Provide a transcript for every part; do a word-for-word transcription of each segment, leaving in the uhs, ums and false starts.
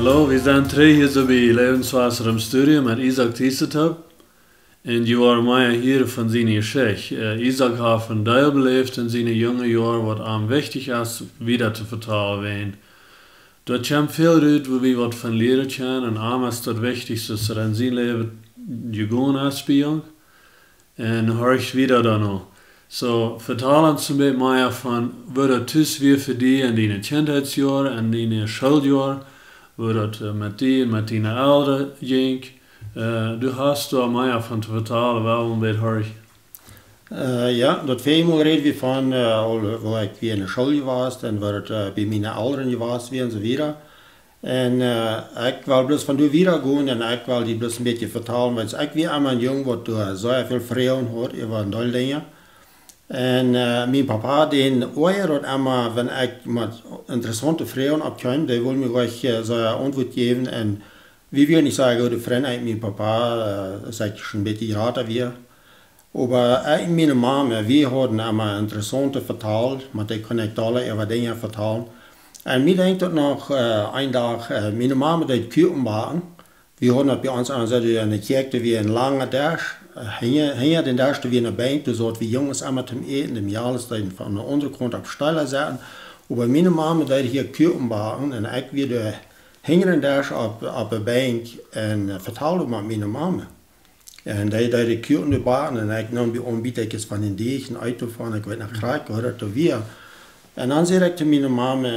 Hallo, wie sent trigj hia soo bie Lebenswasser em Studio met Isaak Tiesetop. Un jie woaren mea hieren von siene Jeschicht. Äh, Isaak haft een Deel beläft en siene junge Joaren, waut am wichtich es, wieda to vetalen, wäajen doa kjemt väl rut, wua wie waut von lieren kjennen. Un am es daut wichtich, daut hee en sien Läwen jegonen es bie junt. Un horcht wieda doano. Soo, vetal ons een bät mea von woo daut tus wia fa die en diene Kjintheitsjoaren, en diene Schooljoaren, woo daut, äh, met die un met diene Elren jinkj. Äh, du hast doa mea von to vetalen, well wie een bät horchen. Äh, jo, daut väaje Mol räd wie von, äh, aul, woo ekj wia enne School jewast un woo daut, äh, bie miene Elren jewast wia un soo wieda. Un, äh, ekj well bloos von doa wieda gonen un ekj well die bloos een bät vetalen, wiels ekj wia emma een Jung, waut doa sea väl Froagen haud äwa een Deel Dinja. Un, äh, mien Papa, dän oajad daut emma, wan ekj met interessaunte Froagen oppkjeem, dee wull mie jlikj, äh, sea Auntwuat jäwen. Un wie wieren nich sea goode Frind, ekj un mien Papa, äh, aus ekj schon een bät jrata wia. Oba ekj un miene Mame, wie hauden emma interessaunte Vetal, met dee kunn ekj dolla äwa Dinja vetalen. Un mie denkjt daut noch, äh, een Dach, äh, miene Mame deed Kuaken backen. Wie hauden daut bie ons aun, soo enne Kjäakj, doa wia een langa Desch, äh, hinja, hinja dän Desch, doa wia eene Benkj, doa sauten wie Junges emma toom Äten, de Mejales deeden von de aundre Kaunt opp Steela sitten. Oba miene Mame deed hia Kuaken backen un ekj wia doa hinja dän Desch opp, opp de Benkj un, äh, vetald met miene Mame. Un dee, dee deed de Kuaken backen un ekj neem dee aun, bät ekj es von dän Deajch un eet doavon, ekj weet noch krakjt, woo daut doa wia. Un dan säd ekj to miene Mame,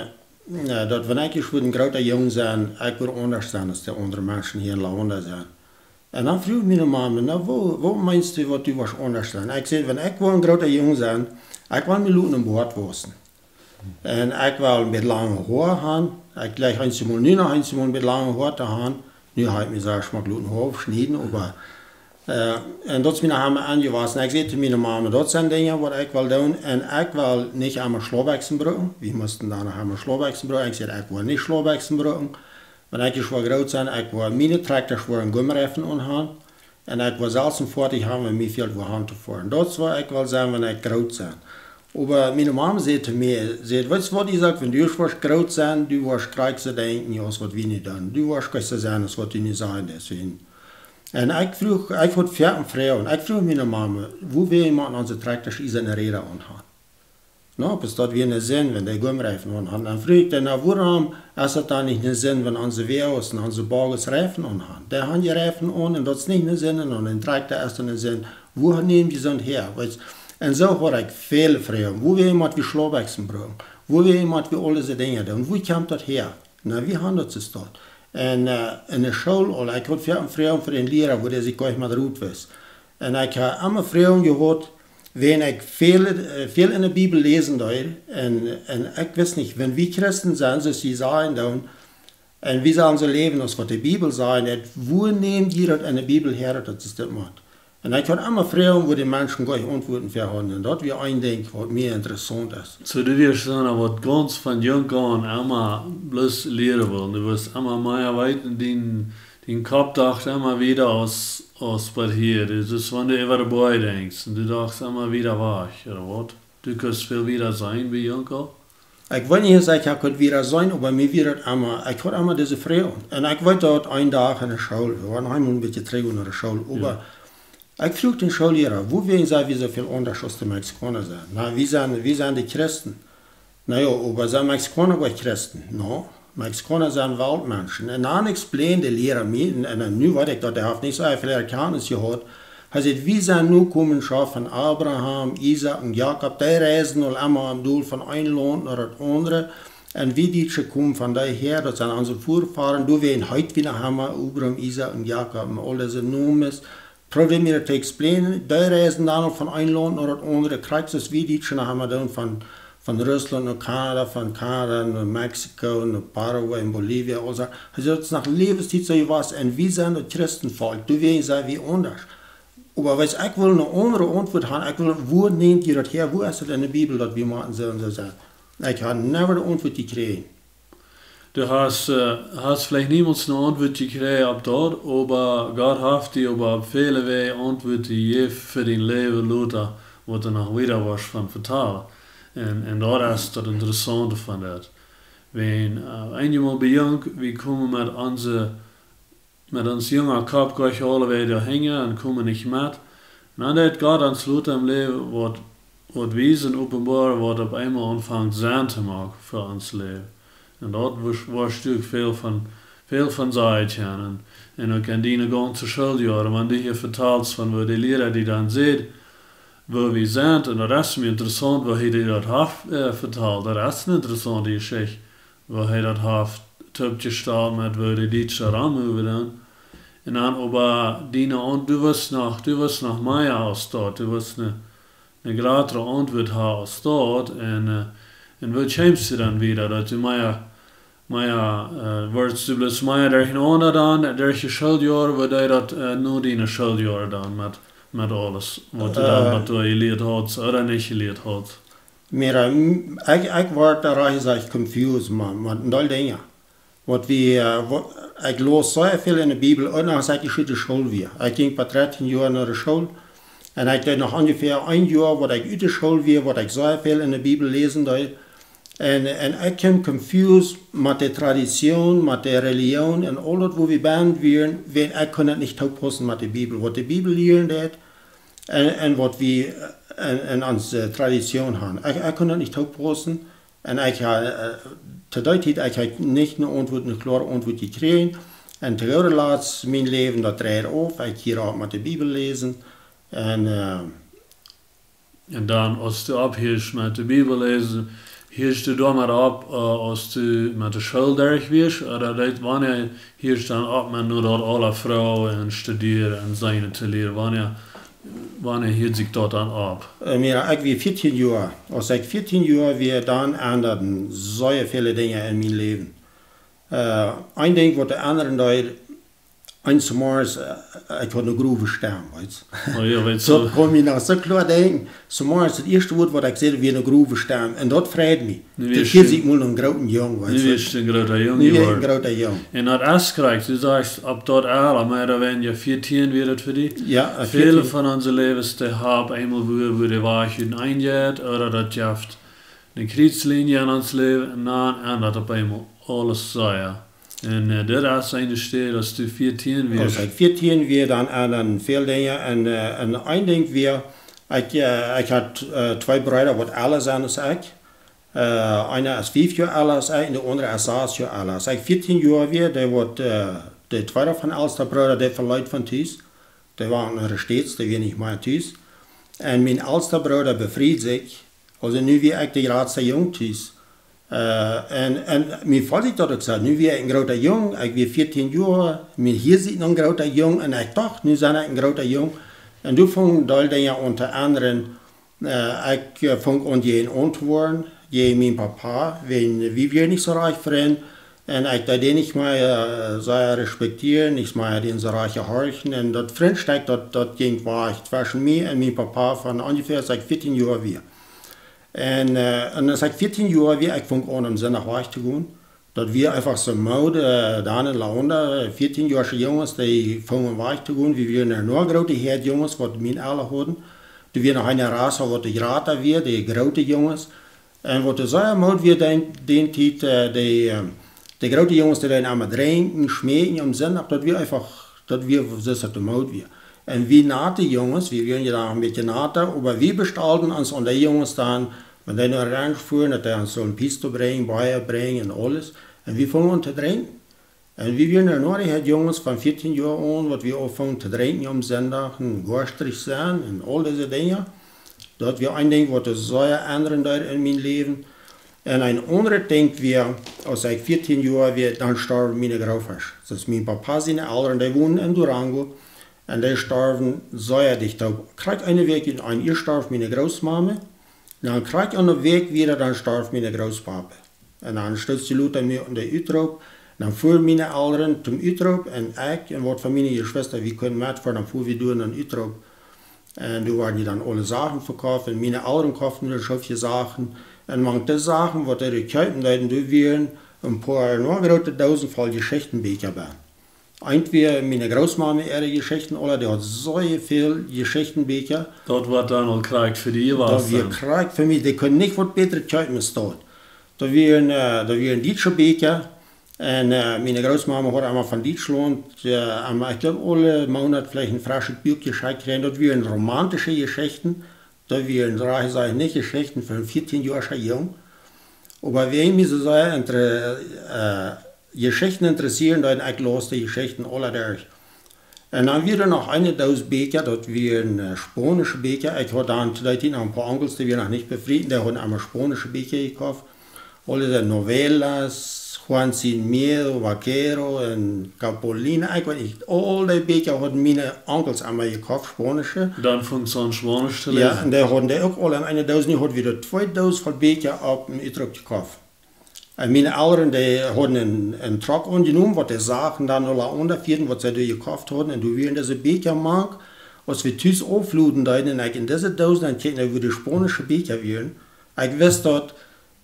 äh, daut wan ekj ieescht wudd een groota Jung sennen, ekj wudd aundasch sennen aus de aundre Menschen hia en Luanda sent. Un dan fruach miene Mame: "Na, woo, woo meenst du, waut du woascht aundasch sennen?" Ekj säd: "Wan ekj wudd een groota Jung sennen, ekj wudd mie loten een Boat wausen. Un ekj wudd een bät langa Hoa han. Ekj jlikj eenjemol nu noch eenjemol een bät langa Hoa to han. Nu hab ekj mie selfst mau loten Hoa aufschnieden, oba, äh, un daut es mie noch emma aunjewossen." Ekj säd to miene Mame: "Daut sent Dinja, waut ekj well doonen. Un ekj well nich emma Schlaubbekjsen brucken." Wie musten dan noch emma Schlaubbekjsen brucken. Ekj säd: "Ekj well nich Schlaubbekjsen brucken. Wan ekj ieescht woa groot sennen, ekj well miene Trakjtasch woaren Gummireifen aun han. Un ekj wudd selfst een Foatich han, wan mie fält, wua han to foaren. Daut es, wua ekj well sennen, wan ekj groot sie." Oba miene Mame säd to mie, säd: "Weetst waut, Isaak, wan du ieescht woascht groot sennen, du woascht krakjt soo denkjen aus waut wie nu doonen. Du woascht krakjt soo sennen aus waut du nu sajchst, deswäajen." Un ekj fruach, ekj haud foaken Froagen. Ekj fruach miene Mame: "Wuarom motten onse Trakjtasch iesane Räda aun han?" No, oba daut wia ne Sind, wan dee Gummireifen aun han. Dan fruach ekj dan: "Na, wuarom es daut dan nich ne Sind, wan onse Wäajes un onse Boajes Reifen aun han? Dee han je Reifen aun un daut es nich ne Sind, un een Trakjta es dan ne Sind. Wua näm jie soont häa?" Weetst, un soo haud ekj väle Froagen. Wuarom mott wie Schlaubbekjsen brucken? Wuarom mott wie aul dise Dinja doonen? Wua kjemt daut häa? Na, wie han daut jestoot. Un, äh, enne School aul, ekj haud foaken Froagen fa dän Liera, wua dee sikj nich met rut wist. Un ekj hab emma Froagen jehaut, wan ekj väl, äh, väl enne Bibel läsen deed. Un, un ekj wist nich, wan wie Christen sent, soo aus see sajen dan, un wie sellen soo läwen aus waut de Bibel sajcht, daut, wua näm jie daut enne Bibel häa, daut es daut mott? Un ekj haud emma Froagen, wua de Menschen goa nich Auntwuaten fa hauden. Un daut wia een Dinkj, waut mie interessaunt es. Soo, du wieescht soona, waut gaunz von junk aun emma bloos lieren wull. Du wieescht emma mea weeten, dien, dien Kopp docht emma wieda aus, aus waut hia. Du, daut es, wan du äwa de Boaj denkjst, un du dochst emma wieda wajch, ooda waut? Du kust väl wieda seenen, bie junk aul? Ekj weet nich, aus ekj hab kunt wieda seenen, oba mie wia daut emma, ekj haud emma dise Froagen. Un ekj weet daut een Dach enne School, wie wieren eemol een bät trigj no de School, oba ekj fruach dän Schoolliera: "Wuarom sent wie soo väl aundasch aus de Mexikauna sent? Na, wie sent, wie sent de Christen." "Na jo, oba sent Mexikauna goa Christen?" "No, Mexikauna sent Weltmenschen." Un dan explained de Liera mie, un, un nu weet ekj daut, hee haft nich soo väl Erkjantnis jehaut. Hee säd: "Wie sent Nokomenschoft von Abraham, Isaak un Jakob. Dee reisden aul emma aum Dol von een Launt no daut aundre. Un wie Dietsche komen von dee häa, daut sent onse Väafoaren. Doawäajen heet wie noch emma Abraham, Isaak un Jakob un aul dise Nomes." Probeer mie to explainen, dee reisden dan aul von een Launt no daut aundre, krakjt soo aus wie Dietsche noch emma doonen von, von Russlaunt no Kanada, von Kanada no Mexiko, no Paraguay un Bolivia, aulsoo. Hee säd, daut es noch Läwenstiet soo jewast, un wie sent daut Christenvolkj, doawäajen sent wie aundasch. Oba weetst, ekj wull ne aundre Auntwuat han, ekj wull, wua näm jie daut häa, wua es daut enne Bibel, daut wie motten soo un soo sennen? Ekj hab never de Auntwuat jekjräajen. Du hast, äh, hast veleicht niemols ne Auntwuat jekjräajen opp daut, oba Gott haft die oba opp väle Wäaj Auntwuaten jejäft fa dien Läwen lota, waut du noch wieda woascht von vetalen. Un, un daut es daut Interessaunte von daut. Wan, äh, eenjemol bie junk, wie komen met onse, met ons junga Kopp goa aulewäajen hinja un komen nich met. Un dan deit Gott ons lota em Läwen waut, waut wiesen, openboaren, waut opp eemol aunfangt Senn to moaken fa ons Läwen. Un daut woascht, woascht du uk väl von, väl von sajen kjennen. Un uk en diene gaunze Schooljoaren, wan du hia vetalst von woo de Liera die dan säd, woo wie sent, un daut es mie interessaunt, woo hee die daut haft, äh, vetalt. Daut es eene interessaunte Jeschicht, woo hee daut haft toopjestalt met woo de Dietsche rom äwa dan. Un dan oba diene Aunt, du wist noch, du wist noch mea aus daut, du wist eene, eene jratre Auntwuat haben aus daut. Un, äh, un woo kjeemst du dan wieda, daut du mea, mea, äh, woascht du bloos mea derchenaunda dan, derch de Schooljoaren, woo deed daut, äh, no diene Schooljoaren dan met, met aules, waut du dan, äh, waut du jelieet hast ooda nich jelieet hast? Mira, m-, ekj, ekj wort doa rajcht jesajcht confused, Maun, met een Deel Dinja. Waut wie, äh, waut, ekj laus sea väl en de Bibel, uk noch aus ekj ut de School wia. Ekj jinkj bie dartieen Joa no de School. Un ekj deed noch onjefäa een Joa, waut ekj ut de School wia, waut ekj sea väl en de Bibel läsen deed. Un, un ekj kjeem confused met de Tradition, met de Religion un aul daut, woo wie bennen wieren, wiels ekj kunn daut nich toopaussen met de Bibel. Waut de Bibel lieren deed, un, un waut wie, äh, en, en onse Tradition haben. Ekj, ekj kunn daut nich toopaussen. Un ekj haud, äh, to dee Tiet, ekj haud nich eene Auntwuat, eene kloare Auntwuat jekjräajen. Un to gooda latst mien Läwen, daut dreid auf. Ekj hieed opp met de Bibel läsen. Un, äh, un dan, aus du opphieescht met de Bibel läsen, hieescht du doamet opp, äh, aus du met de School derch wiescht, ooda daut, wanea hieescht dan opp met nu daut aula Froagen un studieren un sennen to lieren? Wanea, wanea hieed sikj daut dan opp? Äh, mira, ekj wia vieetieen Joa. Aus ekj vieetieen Joa wia, dan endaden sea väle Dinja en mien Läwen. Äh, een Dinkj, waut doa endren deed, eemol zemorjes, äh, ekj haud eene grove Stemm, weetst. Oh jo, weetst du. Daut kaun mie noch soo kloa denkjen. Zemorjes, daut ieeschte Wuat, waut ekj säd, wia eene grove Stemm. Un daut freid mie. Nu wia ekj, sikj mol een grooten Jung, weetst du. Nu wia ekj een groota Jung jeworden. Nu wia ekj een groota Jung. Un daut es krakjt, du sajchst, opp daut aula, mea ooda weinja vieetieen wia daut fa die. Jo, äh, väle vieetieen. Von onse Läwes, dee haben eemol, woo, woo de Wajch uteenaunda jeit, ooda daut jeft eene Kjrietslinie en ons Läwen, un dan endat opp eemol aules sea. Un, äh, dit es eene Städ, aus du vieetieen wia. Aus ekj vieetieen wia, dan endren väl Dinja. Un, äh, un een Dinkj wia, ekj, äh, ekj haud, äh, twee Breeda, waut ella sent aus ekj. Äh, eena es fief Joa ella aus ekj un de aundra es sas Joa ella. Aus ekj vieetieen Joa wia, dee wort, äh, de tweede von elsta Brooda, dee veleet von Tus. Dee wia en de States, dee wia nich mea Tus. Un mien elsta Brooda befried sikj. Aulsoo nu wia ekj de jratsta Jung Tus. Äh, un, un mie feeld sikj daut uk soo. Nu wia ekj een groota Jung, ekj wia vieetieen Joa, mie hieed sikj noch een groota Jung, un ekj docht, nu sie ekj een groota Jung. Un doa fungen väl Dinja aun to endren. Äh, ekj, äh, funk aun jäajen aun to woaren, jäajen mienen Papa, wiels wie wieren nich soo rajcht Frind. Un ekj deed dän nich mea, äh, soo respektieren, nich mea dän soo rajcht jehorchen. Un daut Frintstekj, daut, daut jinkj wajch tweschen mie un mienen Papa von onjefäa aus ekj vieetieen Joa wia. Un, äh, un aus ekj vieetieen Joa wia, ekj funk aun aum Sindach wajch to gonen. Daut wia eefach soo Mood, äh, dan en Launda, äh, vieetieen Joa Junges, dee fungen wajch to gonen. Wie wieren noch groote Häad Junges, waut mien Ella hauden. Doa wia noch eene Rass, waut de jrata wia, de groote Junges. Un waut doa sea Mood wia, dee, dee Tiet, äh, de, äh, de groote Junges, dee deeden aulemol drinkjen, schmäakjen aum Sindach, daut wia eefach, daut wia, soo aus daut de Mood wia. Un wie nate Junges, wie wieren je dan een bät nata, oba wie bestalden ons aun de Junges dan, wan dee no Ranch fuaren, daut dee ons sullen Pisto brinjen, Bia brinjen un aules. Un wie fungen aun to drinkjen. Un wie wieren noch nich Junges von vieetieen Joa aun, waut wie aunfungen to drinkjen aum Sindach un goastrich sennen un aul dise Dinja. Daut wia een Dinkj, waut doa sea endren deed en mien Läwen. Un een aundret Dinkj wia, aus ekj vieetieen Joa wia, dan storwen miene Grootelren. Daut es mien Papa siene Elren, dee wonden en Durango. Un dee storwen sea dicht toop. Krakjt eene Wäakj en een Joa storf miene Grootmame. Dan krakjt eene Wäakj wieda, dan storf miene Grootpapa. Un dan stunt see lota mie aun de Utroop. Dan fuaren miene Elren toom Utroop un ekj un waut von miene Jeschwista, wie kunnen metfoaren, dan fuaren wie doa no Utroop. Un doa worden je dan aule Sachen vekoft un miene Elren koften doa soo väl Sachen. Un mank de Sachen, waut dee kjeepen deeden, doa wieren een poa noch groote Doosen voll Jeschichtenbieekja bie. Eent wia miene Grootmame äare Jeschichten, aula, dee haud soo väl Jeschichtenbieekja. Daut wia dan aul krakjt fa die, daut wia krakjt fa mie, dee kunn nich waut bätret kjeepen aus daut. Daut wieren, äh, daut wieren dietsche Bieekja. Un, äh, miene Grootmama haud emma von Dietschlaunt, äh, emma, ekj jleew, aule Moonat veleicht een freschet Buak jeschekjt kjrieen. Daut wieren romantische Jeschichten. Daut wieren, rajcht jesajcht, nich Jeschichten fa een vieetieen Joa oolen Jung. Oba wäajen mie soo sea inter-, äh, Jeschichten interessieren, dan ekj laus de Jeschichten aula derch. Un dan wia doa noch eene Doos Bieekja, daut wieren, äh, spaunische Bieekja. Ekj haud dan to dee Tiet noch een poa Onkels, dee wieren noch nich befriet, dee hauden emma spaunische Bieekja jekoft. Aule de Novelas, Juan Sin Miedo, Vaquero un Capolina. Ekj weet nich, aul dee Bieekja hauden miene Onkels emma jekoft, spaunische. Dan funk see aun Spaunisch to läsen. Jo, un dee hauden dee uk aul en eene Doos. Nu haud wie doa twee Doos voll Bieekja opp een Utroop jekoft. Un miene Elren, dee hauden een, een Truck aunjenomen, waut dee Sachen dan aula aunfieeden, waut see doa jekoft hauden. Un doa wieren dise Bieekja mank, aus wie tus aufloden deeden, un ekj en dise Doos dan kjikjt, wua de spaunische Bieekja wieren. Ekj wist daut,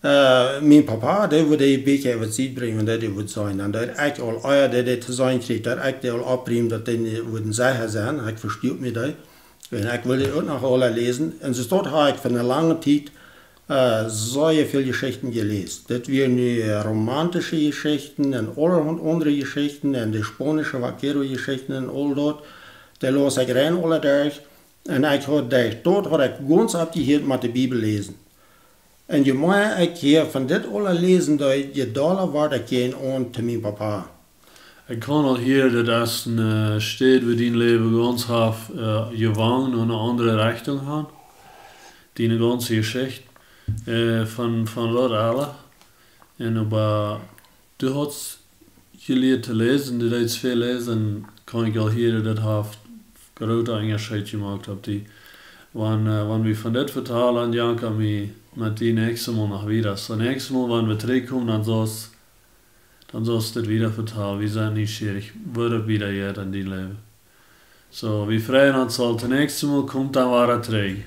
äh, mien Papa, dee wudd dee Bieekja äwa Sied brinjen, wan dee dee wudd seenen. Dan deed ekj aul, ea dee dee to seenen kjrieech, deed ekj dee aul oppbrinjen, daut dee nich wudden secha sennen. Ekj vestuak mie dee. Un ekj wull dee uk noch aula läsen. Un soo daut haud ekj fa eene lange Tiet, äh, sea väl Jeschichten jeläst. Daut wieren nu, äh, romantische Jeschichten un aulahaunt aundre Jeschichten un de spaunische Vaquero-Jeschichten un aul daut. Dee laus ekj rein aula derch. Un ekj haud, derch daut haud ekj gaunz oppjehieet met de Bibel läsen. Un je mea ekj hia von dit aula läsen deed, je dolla wort ekj jäajen aun to mien Papa. Ekj kaun aul hieren, daut es eene, äh, Städ, wua dien Läwen gaunz haft, äh, jewongen un eene aundre Rechtunk haft. Diene gaunze Jeschicht, äh, von, von daut aula. Un oba du hast jelieet to läsen, du deetst väl läsen, kaun ekj aul hieren, daut haft groote Unjascheet jemoakt opp die. Wan, äh, wan wie von dit vetalen, dan kaun ekj met die näakjstet Mol noch wieda. Soo näakjstet Mol, wan wie trigjkomen, dan saust dan saust dit wieda vetalen. Wie sent nieschierich, woo daut wieda jeit en dien Läwen. Soo, wie freien ons aul, daut näakjste Mol kjemt dan wada trigj.